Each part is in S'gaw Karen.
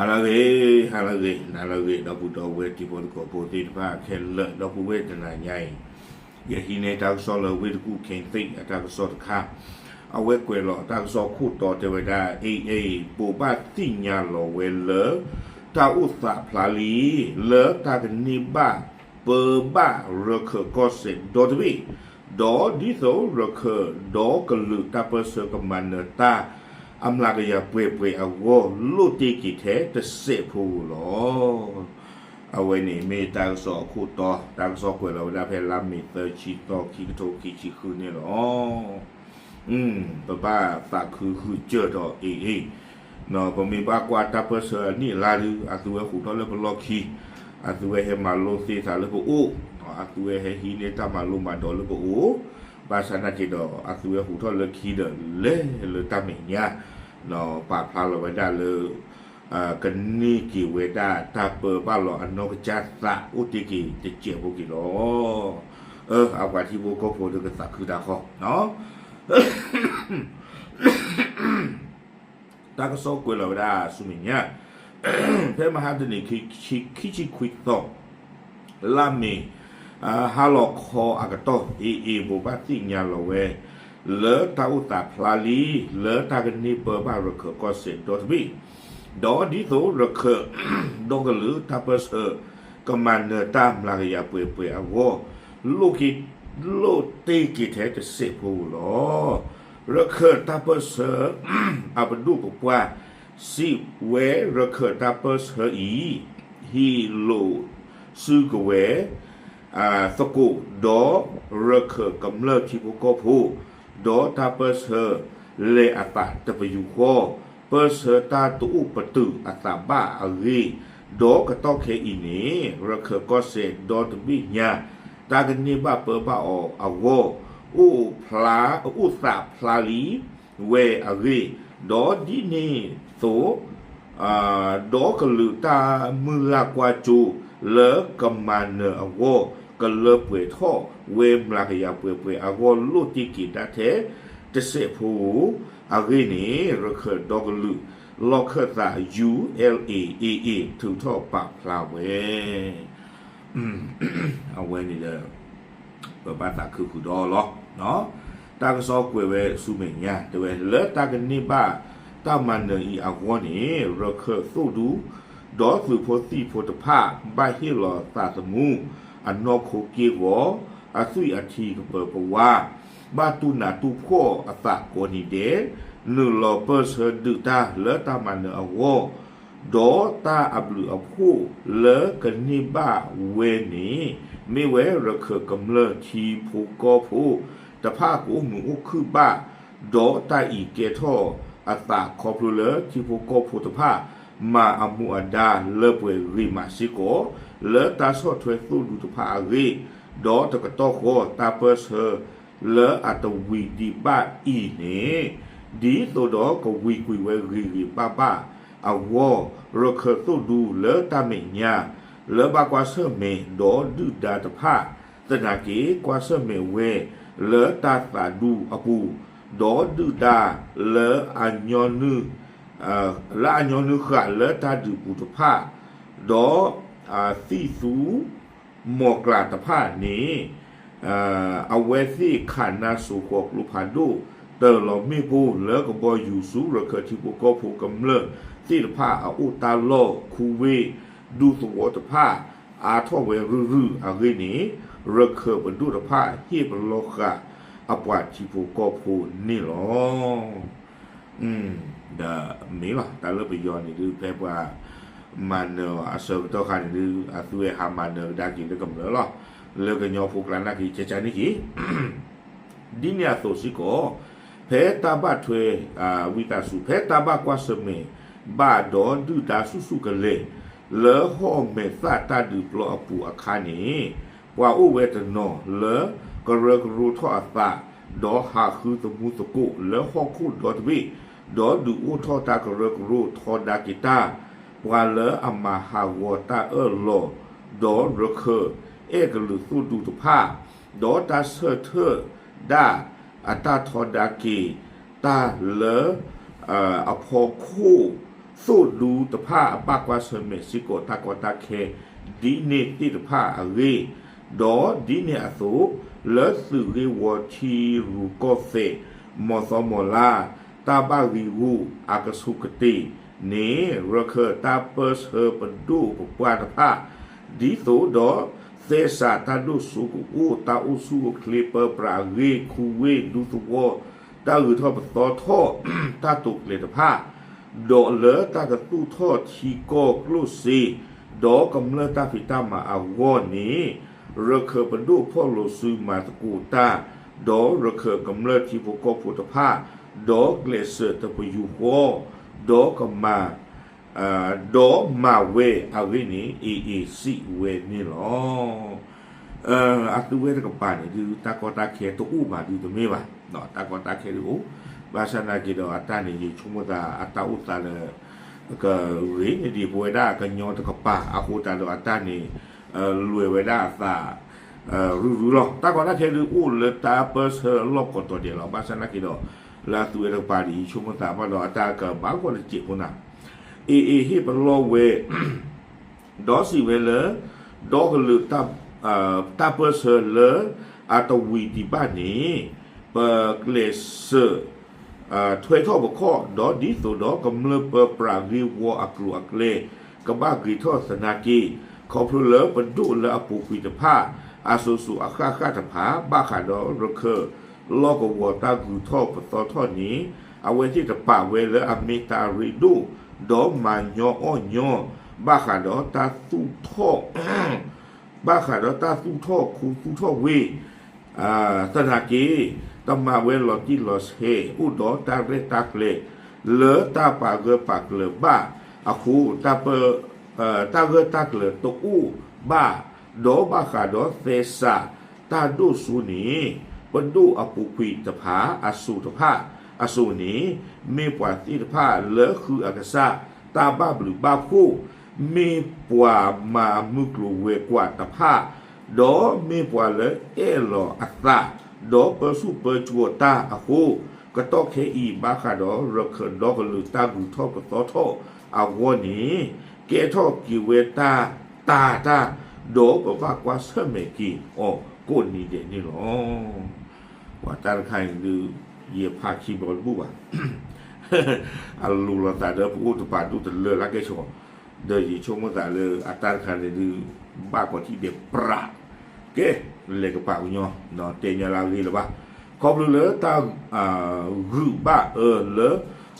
ဟါလၢအဂ့ၤ, ဟါလၢအဂ့ၤ, နၤလၢအဂ့ၤ ဒီပုၢ်ဒီဝဲၢ်တံၤဖိသကိးဖိသ့ၣ်တဖၣ်ခဲလၢာ် ဒီပုၢ်ဝဲၢ်တနၤညါအံၤ, ယဟံးန့ၢ်တၢ်ကစီၣ်လၢဝ့ၢ်တကူၣ်ခ့သ့ၣ်အတၢ်ကစီၣ်တခါ, အဝဲကွဲးလီၤတၢ်ကစီၣ်ခိၣ်တီတဲဝဲဒၣ် AA ဘိးဘၣ်သ့ၣ်ညါလီၤဝဲလၢ တၢ်အိၣ်သးဖျါလံ လၢတၢ်ကန့ၢ်ဘၣ်ပၢဘၣ်ရခၢၣ်ကီၢ်စဲၣ်ဒီတဘ့ၣ်, ဒီးဒ်သိးရခၢၣ်ဒီကလုာ်တၢ်ပၢၢ်ဆၢကမၤနၢၤတၢ် အမျးကယၤပှဲၤပှဲၤအဂီၢ် လိၣ်တ့ၢ်က့ၤထဲတစဲးဖိဧိၤလီၤ. အဝဲန့ၣ်မ့ၢ်တၢ်ကစီၣ်အခိၣ်တီ, တၢ်ကစီၣ်ကွဲးလီၤဝဲဒၣ်ဖဲလါမ့ၤသၢဆံသီ ခံကထိခံဆံဃုန့ၣ်လီၤ. ပဘၣ်သးခုဃုာ်စၢၢ်ဒီး AA, ပမ့ၢ်ဘၣ်ကွၢ်တၢ်ပၢၢ်ဆၢအနံၣ်အလါဒုး အသုဝဲဟူးထီၣ်လၢပလီၢ်ခံ, အသုဝဲဟဲမၤလိသ့သးလၢပအိၣ်, အသုဝဲဟဲဟံးန့ၢ်တၢ်မၤလိမၤဒိးလၢပအိၣ်, ဘၣ်ဆၣ်နာ်က့ဒီး အသုဝဲဟူးထီၣ်လၢခံဒီးလဲၤလၢတၢ်မဲာ်ညါ, ပာ်ဖျါလီၤဝဲဒၣ်လၢ ကန့ၢ်က့ၤဝဲဒၣ်တၢ်ပၢဘၣ်လီၤအနီၢ်ကစၢ်သးအိၣ်တ့ၢ်က့ၤတစဲးဖိက့ၤလီၤ. အပှၤထံဖိကီၢ်ဖိဒီးကသးခုတၢ်ဃီ တၢ်ကစီၣ်ကွဲးလီၤဝဲဒၣ်ဆူမဲာ်ညါ, ဖဲမဟါတနံၤ ခံဆံခွံသီ လါမ့ၤ ဟါလီၤခီအကတီၢ် AA ဘိးဘၣ်သ့ၣ်ညါလီၤဝဲ လၢတၢ်အိၣ်သးဖျါလံ လၢတၢ်ကန့ၢ်ပၢဘၣ်ရခၢၣ်ကီၢ်စဲၣ်ဒီတဘ့ၣ်, ဒီးဒ်သိးရခၢၣ် ဒီကလုာ်တၢ်ပၢၢ်ဆၢ ကမၤနၢၤတၢ်မျးကယၤပှဲၤပှဲၤအဂီၢ် လိၣ်က့ၤ လိၣ်တ့ၢ်က့ၤထဲတစဲးဖိဧိၤလီၤ. ရခၢၣ်တၢ်ပၢၢ်ဆၢ အပဒိၣ်ပပှၢ် စံးဝဲရခၢၣ်တၢ်ပၢၢ်ဆၢအံၤ ဟ့ၣ်လိာ်စုကဝဲၤ သကိး ဒီးရခၢၣ်ကမျၢၢ်ထံဖိကီၢ်ဖိ ဒီးတၢ်ပၢၢ်ဆၢ လဲၤအသးတပယူာ်ဃီ ပၢၢ်ဆၢတၢ်တအိၣ်ပတုာ်အသးဘၣ်အဂ့ၢ်, ဒီးကတီၢ်ခဲအံၤန့ၣ် ရခၢၣ်ကီၢ်စဲၣ်ဒီတဘ့ၣ်ညါ တၢ်ကန့ၢ်ဘၣ်ပၢဘၣ်အီၤအဂီၢ် အိၣ်ဖျါ အိၣ်သးဖျါလံဝဲအဂ့ၢ်, ဒီးဒ်န့ၣ်အသိး ဒီကလုာ်တၢ်မုၢ်လၢ်ကွၢ်စိ လၢကမၤနၢၤအဂီၢ် ကလၢပှဲၤထီၣ်ဝဲမျးကယၤပှဲၤပှဲၤအဂီၢ် လိၣ်တ့ၢ်က့ၤဒၣ်ထဲတစဲးဖိဧိၤအဂ့ၢ်န့ၣ် ရခၢၣ်ဒီကလုာ် လီၢ်ခၢၣ်သး ယူႇအဲလ်အ့ AA ထုးထီၣ်ပာ်ဖျါဝဲ အဝဲန့ၣ်ဒီး ပဘၣ်သးခုဃုာ်ဒီးလီၤ. တၢ်ကစီၣ်ကွဲးဝဲဆူမဲာ်ညါ တဲဝဲ လၢတၢ်ကန့ၢ်ဘၣ်တၢ်မၤနၢၤအံၤအဂီၢ်န့ၣ် ရခၢၣ်သိၣ်ဒူ ဒီးသုးဖိသံၣ်ဖိတဖၣ် ဘၣ်ဟ့ၣ်လီၤသးသမူ အနီၢ်ခိက့ၢ်ဂီၤ အသွံၣ်အထံကပၢၤပဝါ ဘၣ်တူၢ်နးတူၢ်ဖှီၣ်အသးကိးနံၤဒဲး နုာ်လီၤပၢၢ်ဆၢဒုးတၢ်လၢတၢ်မၤနၢၤအဂီၢ် ဒီးတၢ်အဘျုးအဖှိၣ်လၢကန့ၢ်ဘၣ်ဝဲန့ၣ် မ့ၢ်ဝဲရခၢၣ်ကမျၢၢ်ထံဖိကီၢ်ဖိတဖၣ်ကအိၣ်မုာ်အိၣ်ခုၣ်ဘၣ်, ဒီးတၢ်အံၤကဲထီၣ်အသးခီဖျိလၢထံဖိကီၢ်ဖိတဖၣ် မၤအမူအဒါလၢပှဲၤဂ့ၤမးစ့ၢ်ကီး လၢတၢ်ဆီၣ်ထွဲသိၣ်ဒူတဖၣ်အဂ့ၢ်, ဒီးတကတီၢ်ဃီတၢ်ပၢၢ်ဆၢ လၢအတဝံၤဒံးဘၣ်အံၤန့ၣ် ဒ်သိးဒီးကဝံၤကွံာ်ဝဲဂ့ၤဂ့ၤဘၣ်ဘၣ်အဂီၢ် ရခၢၣ်သိၣ်ဒူလၢတၢ်မဲာ်ညါ လၢဘၣ်ကွၢ်ဆၢၣ်မဲာ်ဒီးဒုၣ်ဒါတဖၣ် သနာ်က့ကွၢ်ဆၢၣ်မဲာ်ဝဲလၢတၢ်သးဒူအပူၤ, ဒီးဒုၣ်ဒါလၢအညီနုၢ် လၢအညီနုၢ်ဃာ်လၢတၢ်ဒုးပူၤတဖၣ်, ဒီး သံၣ်သူ မီၢ်ကျၢ်တဖၣ်န့ၣ် အဝဲသ့ၣ်ခးနါစိၤဃီၤကျိဖးဒိၣ် တၢၢ်လီၤမ့ၣ်ပိၢ်လၢကဘီယူၤဆူ ရခၢၣ်ထံဖိကီၢ်ဖိကမျၢၢ်သ့ၣ်တဖၣ်အအိၣ်တၢ်လီၢ်ခူဝ့ၢ်ဒူသဝီတဖၣ် အါထီၣ်ဝဲရုၢ်ရုၢ်အဂ့ၢ်န့ၣ် ရခၢၣ်ပဒိၣ်တဖၣ်ဟ့ၣ်ပလီၢ်ဃာ်အပှၤထံဖိကီၢ်ဖိန့ၣ်လီၤ. ဒီးမ့ၢ်လီၤ တၢ်လၢပယီၤန့ၣ်ဒုး ဖဲပှၤမၤနၢၤအီၤအဆၢကတီၢ်ခါန့ၣ်ဒုး အသုဝဲဟးမၤနၢၤကဒါက့ၤလၢကမျၢၢ်လီၤ. လၢကညီဖိကျါနာ်က့ၤ ကကန့ၣ်က့ၤ ဒ်န့ၣ်အသိးစ့ၢ်ကီး ဖဲတၢ်ဘၣ်ထွဲ ဝံသးစူၤ ဖဲတၢ်ဘၣ်ကွၢ်ဆၢၣ်မဲာ်ဘၣ်ဒီးဒုၣ်ဒါဆူၣ်ဆူၣ်ကလဲာ် လၢဟီၣ်မဲာ်သၣ်တၢ်ဒုးပျီအပူၤအခါန့ၣ် ပှၤအိၣ်ဝဲတနီၤလၢကရၢကရိထီၣ်အသး ဒီးဟးဃုသမူသကိးလၢဟီၣ်ခိၣ်ဒီတဘ့ၣ် ဒီးဒုးအိၣ်ထီၣ်တၢ်ကရၢကရိထီဒါက့ၤတၢ် ပှၤလၢအမၤဟးဂီၤတၢ်အၢၣ်လီၤ ဒီးရခၢၣ်အဲၣ်ကလုာ်သိၣ်ဒူတဖၣ် ဒီးတၢ်ဆၢထၢၣ်ဒၣ်အတၢ်ထီဒါက့ၤတၢ်လၢ အဖီခိၣ် သိၣ်ဒူတဖၣ်အဘၣ်ကွၢ်ဆၢၣ်မဲာ်စ့ၢ်ကီးတၢ်ကီတၢ်ခဲ ဒ်န့ၣ်သ့ၣ်တဖၣ်အဂ့ၢ်, ဒီးဒ်န့ၣ်အသိး လၢသုးဂ့ၢ်ဝီထံရူၢ်ကီၢ်သဲး မီၢ်သီမီၢ်လါ တၢ်ဘၣ်ဂံာ်ဂူာ်အကဆူးကတ့ၢ်န့ၣ် ရခၢၣ်တၢ်ပၢၢ်ဆၢပဒိၣ်ပပှၢ်တဖၣ် ဒ်သိးဒီး သဲစးတၢ်ဒိၣ်စိကအိၣ် တၢ်အိၣ်ဆူၣ်အိၣ်ချ့ပၢပြးအဂ့ၢ် ခူဝ့ၢ်ဒူသဝီ တၢ်ဂုၤထီၣ်ပသီထီၣ် တၢ်တိာ်ကျဲၤတဖၣ် ဒီးလၢတၢ်ကသူၣ်ထီၣ်ထံကီၢ်ကျိၣ်စ့ ဒီးကမျၢၢ်တၢ်ဖံးတၢ်မၤအဂီၢ်န့ၣ် ရခၢၣ်ပဒိၣ်ဖီၣ်လိာ်စုမၤသကိးတၢ်, ဒီးရခၢၣ်ကမျၢၢ်ထံဖိကီၢ်ဖိတဖၣ်, ဒီးကျဲးစၢးတပယူာ်ဃီ, ဒီးကမၤ ဒီးမၤဝဲအဂ့ၢ်န့ၣ် အ့ၣ်အ့ၣ်စံးဝဲန့ၣ်လီၤ. အသုဝဲတကပၤန့ၣ်ဒုး တၢ်ကီတၢ်ခဲတအိၣ်ဘၣ်ဒုးတမ့ၢ်ဘၣ်, တၢ်ကီတၢ်ခဲဒုးအိၣ်, ဘၣ်ဆၣ်သနာ်က့ဒီးအတၢ်န့ၣ် ယဆိကမိၣ်သးအတၢ်အိၣ်သးလၢ ကဂ့ၤန့ၣ်ဒံး ပဝဲဒၣ်ကညီတကပၤ အဃိသတးဒီးအတၢ်န့ၣ် လွဲၢ်ဝဲဒၣ်အသး ရုၢ်ရုၢ်လီၤ. တၢ်ကီတၢ်ခဲဒုးအိၣ်လၢတၢ်ပၢၢ်ဆၢလီၢ်ကိးတီၤဒဲးလီၤ. ဘၣ်ဆၣ်သနာ်က့ဒီး လၢအသုဝဲတကပၤဒ်အံၤ ဆိကမိၣ်သးဘၣ်ဒီးအတၢ်ကဘၣ်ဂီၢ်တစဲးဖိနၤ အ့ၣ်အ့ၣ်ဟ့ၣ်ပလီၢ်ဝဲ ဒီးစံးဝဲလၢ ဒီကလုာ် တၢ်ပၢၢ်ဆၢလၢအတဝံၤဒံးဘၣ်န့ၣ် ပကျဲးစၢး ထွဲထီၣ်ပခီၣ် ဒီးဒ်သိးဒီးကမျၢၢ်ပၢပြးဂ့ၢ်ဝီအကျိၤအကျဲ ကဘၣ်ဂ့ၤထီၣ်သနာ်က့ ခီဖျိလၢပဒိၣ်လၢအပူၤကွံာ်တဖၣ် အစိၤစိၤအဃၣ်ဃၣ်တဖၣ် ဘၣ်ဃးဒီးရခၢၣ် လီၢ်ကဝီၤတၢ်ဂုၤထီၣ်ပသီထီၣ်န့ၣ် အဝဲသ့ၣ်တပာ်ဝဲလၢအမ့ၢ်တၢ်ရ့ဒိၣ် ဒီးမၤညီအီၣ်ညီ ဘၣ်ဃးဒီးတၢ်သူၣ်ထီၣ် ဘၣ်ဃးဒီးတၢ်သူၣ်ထီၣ်ခူသူၣ်ထီၣ်ဝ့ၢ် သနာ်က့ တမၤဝဲလီၤတံၢ်လီၤဆဲး အိၣ်ဒီးတၢ်ရဲၣ်တၢ်ကျဲၤ လၢတၢ်ပာ်ဂၢၢ်ပာ်ကျၢၤဘၣ်အဃိ တၢ်ဂၢၢ်တၢ်ကျၢၤတအိၣ်ဘၣ်, ဒီးဘၣ်ဃးဒီးသဲစးတၢ်ဒိၣ်စိန့ၣ် ပဒိၣ်အပူၤကွံာ်တဖၣ်အစိၤတဖၣ်အစိၤန့ၣ် မ့ၢ်ပှၤသ့ၣ်တဖၣ်လၢဃုအကစၢ်တၢ်ဘၣ်ဘျုးဘၣ်ဖှိၣ် မ့ၢ်ပှၤမၤမုၢ်ကျိၤဝဲၤကွာ်တဖၣ်, ဒီးမ့ၢ်ပှၤလၢအဲၣ်လီၤအသး, ဒီးပၢဆူၣ်ပၢစိးတၢ်အဃိ, ကတီၢ်ခဲအံၤ ဘၣ်ဃးဒီးရခၢၣ်ဒီကလုာ်တၢ်ဂုၤထီၣ်ပသီထီၣ်အဂီၢ်န့ၣ်, ကဲထီၣ်က့ၤဝဲတၢ်တၤတၢ်, ဒီးပဘၣ်ကွၢ်ဆၢၣ်မဲာ်က့ၤအီၤကိးနံၤဒဲးန့ၣ်လီၤ. ပှၤတၢ်တခါအံၤဒုး ယဖးခံဘျီတဘူၣ်ဘၣ် အလိၤလိာ်သးဒီးပအိၣ်တပာ်ဒိၣ်တလၢလၢကဲဆိး, ဒီးယဆိကမိၣ်သးလၢအတၢ်တခါန့ၣ်ဒုး ဘၣ်ကီးထံၣ်ဒဲးပြး, ကဲ, လဲၤကပာ်ကညီ, တဲညါလၢအဂ့ၤလၢၤဘၣ်. ခီဖျိလၢတၢ် ဂုၤဘၣ်အၢလၢ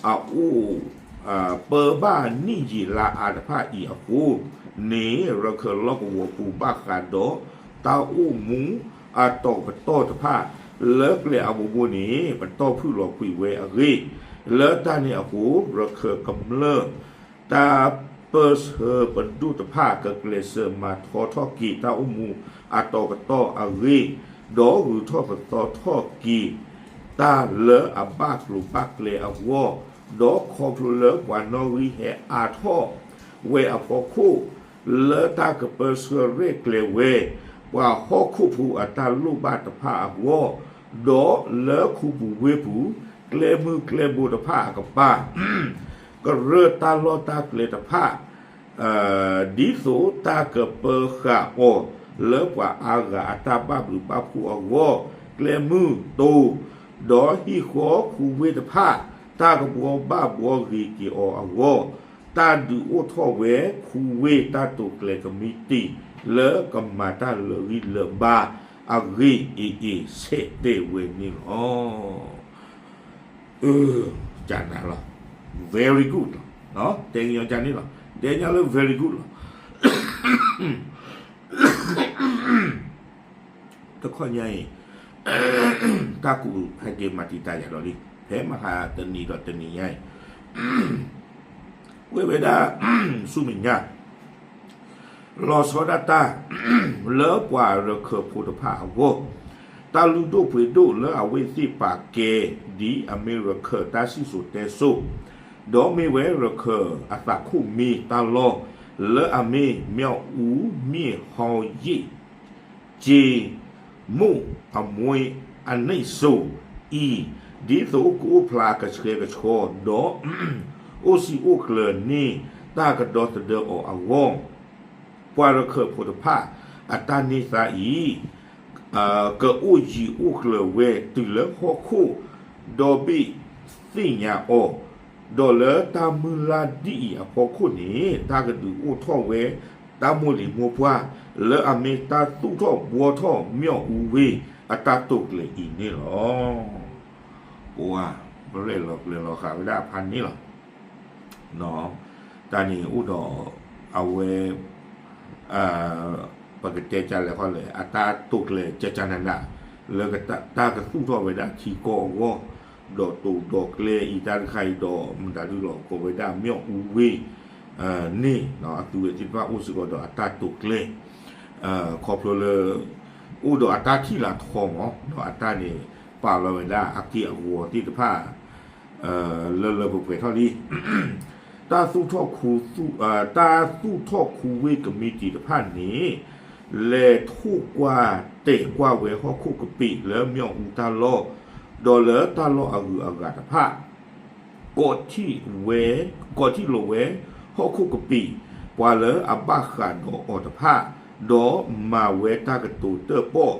အအိၣ် ပၢဘၣ်နံၣ်ယံာ်လါအါတဖၣ်အံၤအဃိန့ၣ် ရခၢၣ်လီၢ်ကဝီၤပူၤဘၣ်ဃးဒီး တၢ်အိၣ်မူအတီၤပတီၢ်တဖၣ် လၢကျဲအဘိဘိန့ၣ် ပတီၢ်ဖုၣ်လီၤကွံာ်ဝဲအဂ့ၢ်, လၢတၢ်န့ၣ်အဃိ ရခၢၣ်ကမျၢၢ် တၢ်ပၢဆှၢပဒိၣ်တဖၣ် ကကျဲးစၢးမၤထီထီၣ်က့ၤတၢ်အိၣ်မူအတီၤပတီၢ်အဂ့ၢ်, ဒီးဂုၤထီၣ်ပသီထီၣ်က့ၤ တၢ်လၢအဘၣ်ကျိၤဘၣ်ကျဲအဂီၢ်, ဒီးခီဖျိလၢပှၤနီၣ်ဂံၢ်ဟဲအါထီၣ်ဝဲအဖီခိၣ်, လၢတၢ်ကပၢဆှၢရဲၣ်ကျဲၤဝဲ ပှၤဟီၣ်ခိၣ်ဖိအတၢ်လိၣ်ဘၣ်တဖၣ်အဂီၢ်, ဒီးလၢခူပူၤဝ့ၢ်ပူၤ ကျဲမုၢ်ကျဲဘိတဖၣ်အကပၤ ကရၢၢ်တၢ်လီၢ်တၢ်ကျဲတဖၣ် ဒ်သိးတၢ်ကပၢဃာ်အီၤ လၢပှၤအါဂၤအတၢ်ဘၣ်ဘျုးဘၣ်ဖှိၣ်အဂီၢ်, ကျဲမုၢ်တိၤ, ဒီးဟံၣ်ဃီခူဝ့ၢ်တဖၣ် တၢ်ကဘှီဘၣ်ဘှီဂ့ၤက့ၤအီၤအဂီၢ်, တၢ်ဒုးအိၣ်ထီၣ်ဝဲ ခူဝ့ၢ်တၢ်တိာ်ကျဲၤကမံးတံာ် လၢကမၤတၢ်လၢာ်ဂံၢ်လၢာ်ဘါအဂ့ၢ် အ့ၣ်အ့ၣ်ဆဲးတဲဝဲန့ၣ်လီၤ. ကနၤလီၤ very good လီၤ. တဲကညီကန့ၣ်လီၤ. တဲညါလၢ very good လီၤ. တခီညါအံၤ တၢ်ကူးဟဲက့ၤမၤတံာ်တာ်ယၤဒီးလံ ဖဲမဟါတနံၤဒီးတနံၤညါအံၤ ဝဲဝဲဒၣ် ဆူမဲာ်ညါ လီၤဆီဒၣ်တၢ် လၢပှၤရခၢၣ်ဖိတဖၣ်အဂီၢ်, တၢ်လုၢ်ဒိၣ်ပှ့ၤဒိၣ်လၢအဝဲသ့ၣ်ပာ်ကဲ ဒ်အမ့ၢ်ရခၢၣ်တၢ်စံၣ်စိၤတဲစိၤ, ဒီးမ့ၢ်ဝဲရခၢၣ်အသးခိၣ်မံတၢ်လီၢ် လၢအမ့ၢ် မြောက်ဦးမြစ်ဟောင်းရိပ် ကြေးမှံအမွှေးအနှစ်အစိၤအံၤ, ဒ်သိးကအိၣ်ဖျါကဆှဲကဆှီ ဒီး အိၣ်စံာ်အိၣ်ကျၢၤန့ၢ်တၢ်ကဒီသဒၢအီၤအဂီၢ်, ပှၤရခၢၣ်ဖိတဖၣ်အတၢ်န့ၢ်သါအံၤ ကအိၣ်ယံၤအိၣ်ကျၢၤဝဲတုၤလၢဟီၣ်ခိၣ်ဒီဘ့ၣ်သ့ၣ်ညါအီၤ, ဒီးလၢတၢ်မုၢ်လၢ်ဒ်အံၤအဖီခိၣ်န့ၣ် တၢ်ကဒုးအိၣ်ထီၣ်ဝဲ တၢ်မိၣ်လံၤမိၢ်ပှၢ် လၢအမ့ၢ်တၢ်သူၣ်ထီၣ်ဘှီထီၣ်မၠီၣ်အူဝ့ၢ်အတၢ်တိာ်ကျဲၤအံၤန့ၣ်လီၤ. ပဝဲ ပရဲၣ်လီၤကျဲၤလီၤဃာ်ဝဲဒၣ်အဖါန့ၣ်လီၤ. တၢ်န့ၣ်အိၣ်ဒီးအဝဲ ပကတဲကလဲၣ်ဃီလဲၣ် အတၢ်တိာ်ကျဲၤကကနန လၢတၢ်ကသူၣ်ထီၣ်ဝဲဒၣ်ထံကီၢ်အဂီၢ်, ဒီးတိာ်ဒီးကျဲအံၤတၢ်တခါအံၤဒီး မတၤဒုလီၤကိးဝဲဒၣ်မၠီၣ်အူဝ့ၢ်န့ၣ် အသုဝဲသ့ၣ်တဖၣ်အိၣ်စ့ၢ်ကီးဒီးအတၢ်တိာ်ကျဲၤ ခီဖျိလၢ အိၣ်ဒီးအတၢ်ထံၣ်လၢထီမး ဒီးအတၢ်န့ၣ် ပာ်လီၤဝဲဒၣ်အက့ၢ်အဂီၤသ့ၣ်တဖၣ် လၢလၢပှဲၤပှဲၤထီၣ်လံ တၢ်သူၣ်ထီၣ်ခူ တၢ်သူၣ်ထီၣ်ခူဝ့ၢ်ကမံးတံာ်တဖၣ်န့ၣ် လဲၤထိၣ်ကွၢ်တဲာ်ကွၢ်ဝဲဟီၣ်ခိၣ်ကပံာ်လၢမၠီၣ်အူတၢ်လီၢ်, ဒီးလၢတၢ်လီၢ်အဂုၤအဂၤတဖၣ် ကိးထံၣ်ဝဲ, ကိးထံၣ်လိာ်ဝဲ ဟီၣ်ခိၣ်ကပံာ် ပှၤလၢအဘၣ်ဃးဒီးအီၤတဖၣ်, ဒီးမၤဝဲတၢ်ကတိၤတၢၣ်ပီၣ်,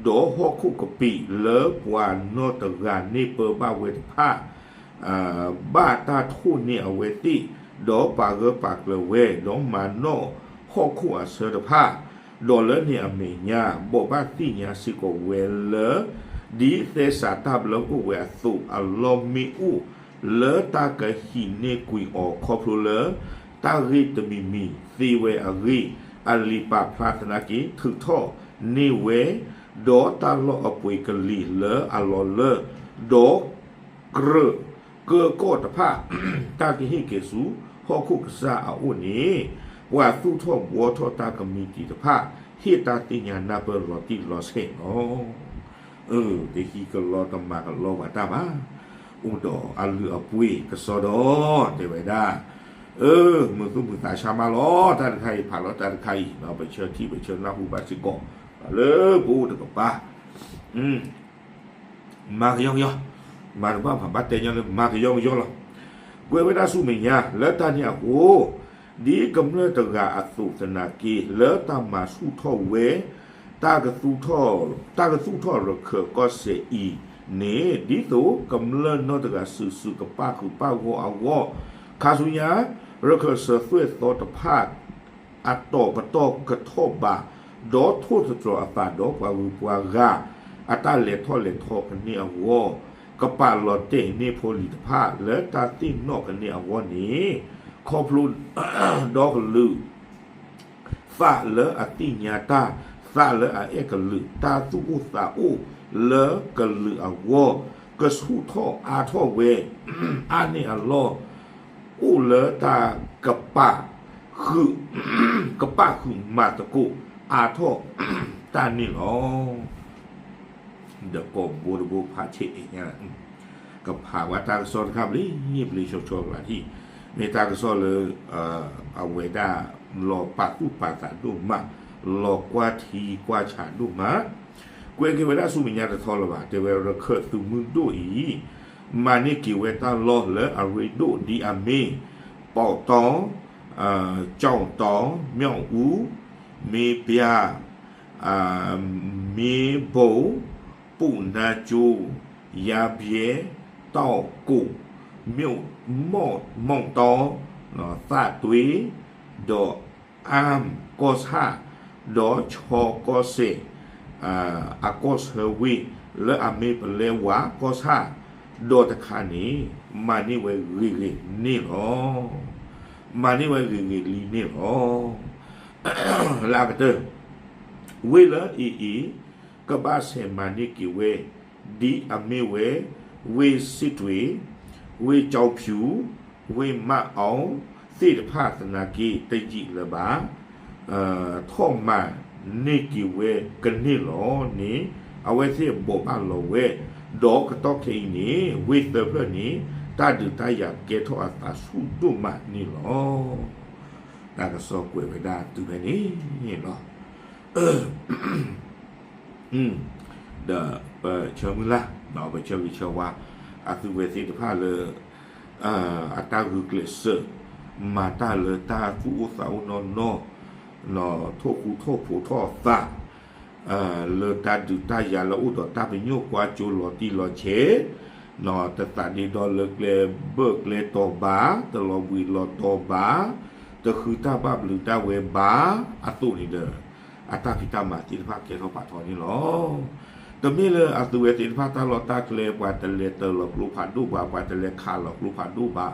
ဒီးဟီၣ်ခိၣ်ကပံာ်လၢပှၤနီတဂၤန့ၢ်ပၢဘၣ်ဝဲတဖၣ် ဘၣ်တၢ်ထိၣ်န့ၢ်အဝဲသ့ၣ်, ဒီးပာ်ဂၢၢ်ပာ်ကျၢၤဝဲ, ဒီးမၤနီၣ်ဟီၣ်ခိၣ်အဆၢတဖၣ်, ဒီးလၢန့ၣ်အမဲာ်ညါ ဘိးဘၣ်သ့ၣ်ညါစ့ၢ်ကီးဝဲလၢ ဒ်သဲစးတၢ်ဘျၢအိၣ်ဝဲအသိး အလီၢ်မ့ၢ်အိၣ်လၢတၢ်ကဟံးန့ၢ်ကွံာ်အီၤခီဖျိလၢ တၢ်ဂ့ၢ်တမံၤမံၤသ့ဝဲအဂ့ၢ်, အလံာ်ပာ်ဖျါသနာ်က့ ထုးထီၣ်န့ၢ်ဝဲ, ဒီးတၢ်လီၢ်အပှ့ၤကလံၤလၢအလီၤလၢ ဒီးကြၢးကၢကီၢ်တဖၣ် တၢ်ကဟ့ၣ်က့ၤဆူဟီၣ်ခိၣ်ကစၢ်အအိၣ်န့ၣ်, ပှၤသူၣ်ထီၣ်ဘှီထီၣ်တၢ်ကမံးတံာ်တဖၣ် ဟ့ၣ်တၢ်သ့ၣ်ညါနၢ်ပၢၢ်လီၤတံၢ်လီၤဆဲးလီၤ. အၢ တဟံးကလီတမၤကလီပှၤတၢ်ဘၣ်, အိၣ်ဒီးအလုၢ်အပှ့ၤကစီဒီ တဲဝဲဒၣ်, အၢ မုာ်သူၣ်မုာ်သးဆါမးလီၤ တၢ်တခါအံၤ ဖးလီၤတၢ်တခါအံၤ ပဆၢထံၣ်ပဆၢနၢ်ဟူဘၣ်စ့ၢ်ကီး လၢပအိၣ်တကပၤ မၤကယီကယီ, မၤတဘၣ်ဘၣ်တဲညီလၢမၤကယီကယီလီၤ. ကွဲးဝဲဒၣ်ဆူမဲာ်ညါ လၢတၢ်န့ၣ်အဃိ, ဒ်ကမျၢၢ်တဂၤအသိးသနာ်က့ လၢတၢ်မၤဆူၣ်ထီၣ်ဝဲ တၢ်ကသူၣ်ထီၣ်, တၢ်ကသူၣ်ထီၣ်ရခၢၣ်ကီၢ်စဲၣ်အံၤန့ၣ် ဒ်သိးကမျၢၢ်နီတဂၤစုာ်စုာ်ကပၣ်ဃုာ်ပၣ်ဂီၢ်အဂီၢ်, ခါဆူညါ ရခၢၣ်စၢၤသွဲၣ်သီတဖၣ် အတီၤပတီၢ်ကထီၣ်ဘး, ဒီးထိၣ်သတြီၤအသးဒီးပှၤဂုၤပှၤဂၤ အတၢ်လဲၤထီၣ်လဲၤထီကန့ၢ်အဂီၢ်, ကပာ်လီၤတဲာ်န့ၢ်ဖိလံၤတဖၣ် လၢတၢ်သ့ၣ်နီၣ်ကန့ၢ်အဂီၢ်န့ၣ်, ခီဖျိ ဒီကလုာ် သးလၢအသ့ၣ်ညါတၢ်, သးလၢအအဲၣ်ကလုာ်, တၢ်သူၣ်အိၣ်သးအိၣ်လၢကလုာ်အဂီၢ်, ကဆူၣ်ထီၣ်အါထီၣ်ဝဲ, အါန့ၢ်အလီၢ် အိၣ်လၢတၢ်ကပာ်ဃုာ်, ကပာ်ဃုာ်မၤသကိးအါထီၣ်တၢ်န့ၣ်လီၤ. ဒီးကိးဘိတဘိဖးဆဲးအံၤညါ, ကဖးဝဲတၢ်ကစီၣ်တခါဘျ့ဘျ့ဆှီဆှီလၢဟံၣ်, မ့ၢ်တၢ်ကစီၣ်လၢ အဝဲဒၣ်လီၤပာ်သူၣ်ပာ်သးဒိၣ်မး, လီၤကွၢ်ထံကွၢ်ဆးဒိၣ်မး, ကွဲးက့ၤဝဲဒၣ်ဆူမဲာ်ညါတထီလၢၤဘၣ်, တဲဝဲရခၢၣ်သုးမုၢ်ဒိၣ်အံၤ မၤန့ၢ်က့ၤဝဲတၢ်လီၢ်လၢအရ့ဒိၣ်ဒ်အမ့ၢ် ပီးတီ, ကၠီၣ်တီ, မၠီၣ်အူ, မ့ၢ်ပျၢ်, မ့ၢ်ဘိၣ်, ပူၣ်နါကၠိ, ယါဘျဲ, တီၣ်ကိၣ်, မီၣ်တီ, သၣ်တွ့, ဒီးအၣ်ကီၢ်ဆၣ်, ဒီးခၠီကီၢ်စဲၣ် အကီၢ်ဆၢဝ့ၢ် လၢအမ့ၢ်ပလဲဝါကီၢ်ဆၣ် ဒီးတခါန့ၣ် မၤန့ၢ်ဝဲဂ့ၤဂ့ၤန့ၣ်လီၤ. မၤန့ၢ်ဝဲဂ့ၤဂ့ၤလံန့ၣ်လီၤ. လၢအကတၢၢ် ဝ့ၢ်လၢအအံၤ ကဘၣ်ဆဲးမၤန့ၢ်က့ၤဝဲ ဒ်အမ့ၢ်ဝဲ ဝ့ၢ်စ့းတွ့ၣ်, ဝ့ၢ်ကၠီဖၠူၣ်, ဝ့ၢ်မၢ်အီၣ် သ့ၣ်တဖၣ်သနာ်က့ တယံာ်လၢၤဘၣ် ထီၣ်မၤန့ၢ်က့ၤဝဲကန့ၢ်လီၤန့ၣ် အဝဲသ့ၣ်ဘိးဘၣ်လီၤဝဲ, ဒီးကတီၢ်ခဲအံၤန့ၣ် ဝ့ၢ်သၢဖျၢၣ်န့ၣ် တၢ်ဒုးတၢ်ယၤကဲထီၣ်အသးဆူၣ်ဒိၣ်မးန့ၣ်လီၤ. တၢ်ကစီၣ်ကွဲးဝဲဒၣ်တုၤဖဲန့ၣ်လီၤ. ဒီးပဆၢမုၢ်လၢ် ပဆၢဂ့ၤဆၢဝါ အသုဝဲသ့ၣ်တဖၣ်လၢ အတၢ်ဂုာ်ကျဲးစၢး မၤတၢ်လၢတၢ်သူၣ်အိၣ်သးအိၣ်နီၢ်နီၢ်, ထိၣ်ဃူထိၣ်ဖိးထီၣ်အသး လၢတၢ်ဒုးတၢ်ယၤလၢအိၣ်ဒီးတၢ်ပညိၣ်ကွၢ်စိလီၤတံၢ်လီၤဆဲး, တသးဒ့ဒီလၢကျဲဘၢၣ်ကျဲတီၤဘၣ်, တလီၤဘှံးလီၤတီၤဘၣ်, တဃုတၢ်ဘၣ်ဘျုးတၢ်ဝဲဘၣ်အသိးန့ၣ်ဒီး အတၢ်ဖံးတၢ်မၤသ့ၣ်တဖၣ်ကဲထီၣ်ပာ်ထီၣ်န့ၣ်လီၤ. တမ့ၢ်လၢအသုဝဲသ့ၣ်တဖၣ်တၢ်လီၢ်တၢ်ကျဲ ပှၤတလဲၤတၢၤလီၤကျိဖးဒိၣ်ဘၣ်, ပှၤတလဲၤခးလီၤကျိဖးဒိၣ်ဘၣ်,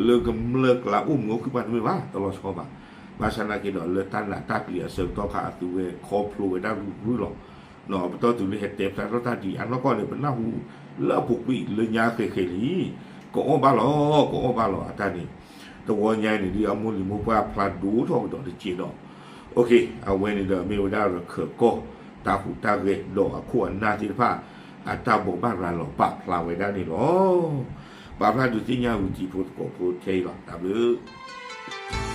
လၢကမျၢၢ်ကျါအိၣ်မုာ်အိၣ်ခုၣ်ဘၣ်တမ့ၢ်ဘၣ်, တလီၤဆီဘၣ်. ဘၣ်ဆၣ်သနာ်က့ဒီး လၢတၢ်နးတၢ်ပျံၤအဆၢကတီၢ်ခါ အသုဝဲခီဖျိဝဲဒၣ်ရုၢ်ရုၢ်လီၤ. ပတီၢ်တုၤလၢဟဲတဲဖျါထီၣ်တၢ်ဒ်အံၤ အနီၢ်ကီၢ်န့ၣ် ပနၢ်ဟူလၢအပူၤကွံာ်လၢညါဃဲးဃဲးလံ, ကအီၣ်ဘၣ်လီၤ, ကအီၣ်ဘၣ်လီၤအတၢ်န့ၣ်, တဝီညါအံၤန့ၣ် ဒ်အမိၢ်လံၤမိၢ်ပှၢ်ဖျါဒိၣ်ထီၣ်ကဒီးတက့ၢ်ဒီး, အဝဲန့ၣ်ဒီးမ့ၢ်ဝဲဒၣ်ရခၢၣ်ကီၢ် တၢ်ဟူးတၢ်ဂဲၤဒီးအခိၣ်အနၢ်သ့ၣ်တဖၣ် အတၢ်ဘိးဘၣ်ရၤလီၤပာ်ဖျါဝဲဒၣ်န့ၣ်လီၤ. ပာ်ဖျါဒုးသ့ၣ်ညါဝံၤတံၤဖိသကိးဖိထဲအံၤလီၤ. တၢ်ဘျုး